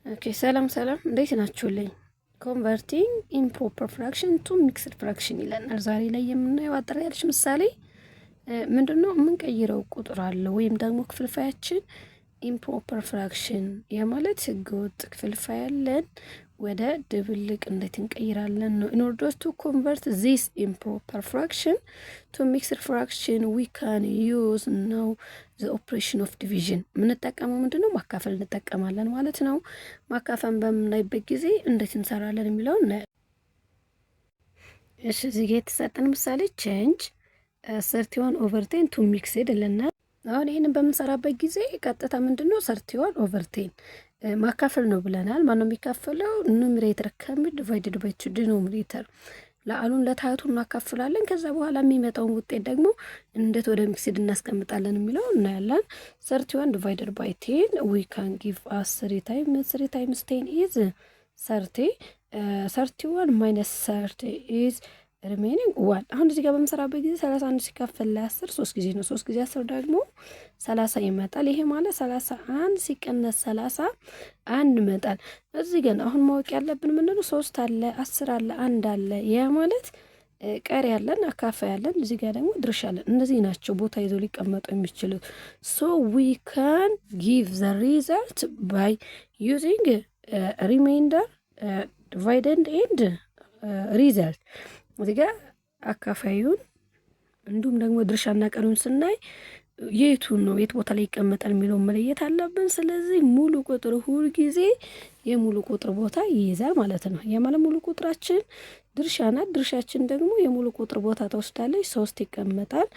Okay፣ ሰላም ሰላም፣ እንዴት ናችሁልኝ? Converting improper fraction to mixed fraction ይለናል። ዛሬ ላይ የምናየው አጠር ያለች ምሳሌ ምንድን ነው? የምንቀይረው ቁጥር አለ ወይም ደግሞ ክፍልፋያችን improper fraction፣ ያ ማለት ህገወጥ ክፍልፋይ ያለን ወደ ድብልቅ እንዴት እንቀይራለን ነው። In order to convert this improper fraction to mixed fraction, we can use now the operation of division። የምንጠቀመው ምንድን ነው? ማካፈል እንጠቀማለን ማለት ነው። ማካፈል በምናይበት ጊዜ እንዴት እንሰራለን የሚለውን እናያለን። እሺ፣ እዚህ ጋ የተሰጠን ምሳሌ change 31 over 10 to mixed ይለናል። አሁን ይህንን በምንሰራበት ጊዜ ቀጥታ ምንድን ነው 31 over 10 ማካፈል ነው ብለናል። ማነው የሚካፈለው? Numerator ከሚ divided by two denominator፣ ላዕሉን ለታህቱ እናካፍላለን። ከዛ በኋላ የሚመጣውን ውጤት ደግሞ እንዴት ወደ mixed እናስቀምጣለን የሚለው እናያለን። 31 divided by 10, we can give us three times three times 10 is 30. 31 minus 30 is remaining one። አሁን እዚህ ጋር በምሰራበት ጊዜ 31 ሲካፈል ለ10 ሶስት ጊዜ ነው። ሶስት ጊዜ 10 ደግሞ 30 ይመጣል። ይሄ ማለት 31 ሲቀነስ 30 አንድ ይመጣል። እዚህ ግን አሁን ማወቅ ያለብን ምንድነው? ሶስት አለ፣ 10 አለ፣ አንድ አለ። ያ ማለት ቀሪ ያለን፣ አካፋይ ያለን፣ እዚህ ጋር ደግሞ ድርሻ አለን። እነዚህ ናቸው ቦታ ይዘው ሊቀመጡ የሚችሉት። So we can give the result by using remainder, dividend and result። እዚህ ጋር አካፋዩን እንዲሁም ደግሞ ድርሻና ቀሪውን ስናይ የቱን ነው የት ቦታ ላይ ይቀመጣል የሚለውን መለየት አለብን። ስለዚህ ሙሉ ቁጥር ሁል ጊዜ የሙሉ ቁጥር ቦታ ይይዛል ማለት ነው። ያ ማለት ሙሉ ቁጥራችን ድርሻ ናት። ድርሻችን ደግሞ የሙሉ ቁጥር ቦታ ትወስዳለች፣ ሶስት ይቀመጣል።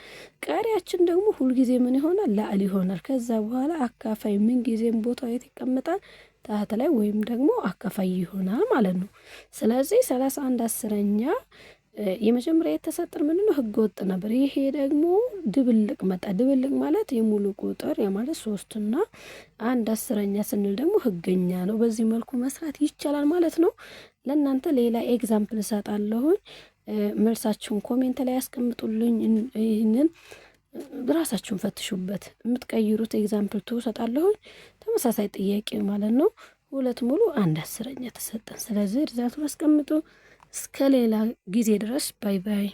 ቀሪያችን ደግሞ ሁልጊዜ ምን ይሆናል? ላዕል ይሆናል። ከዛ በኋላ አካፋይ ምን ጊዜም ቦታው የት ይቀመጣል? ታህት ላይ ወይም ደግሞ አካፋይ ይሆናል ማለት ነው። ስለዚህ 31/10 የመጀመሪያ የተሰጠን ምንድን ነው? ህገ ወጥ ነበር። ይሄ ደግሞ ድብልቅ መጣ። ድብልቅ ማለት የሙሉ ቁጥር፣ የማለት ሶስትና አንድ አስረኛ ስንል ደግሞ ህገኛ ነው። በዚህ መልኩ መስራት ይቻላል ማለት ነው። ለእናንተ ሌላ example እሰጣለሁኝ። መልሳችሁን comment ላይ ያስቀምጡልኝ። ይህንን ራሳችሁን ፈትሹበት። የምትቀይሩት example two እሰጣለሁኝ። ተመሳሳይ ጥያቄ ማለት ነው። ሁለት ሙሉ አንድ አስረኛ ተሰጠን። ስለዚህ result ኡን አስቀምጡ። እስከ ሌላ ጊዜ ድረስ bye bye።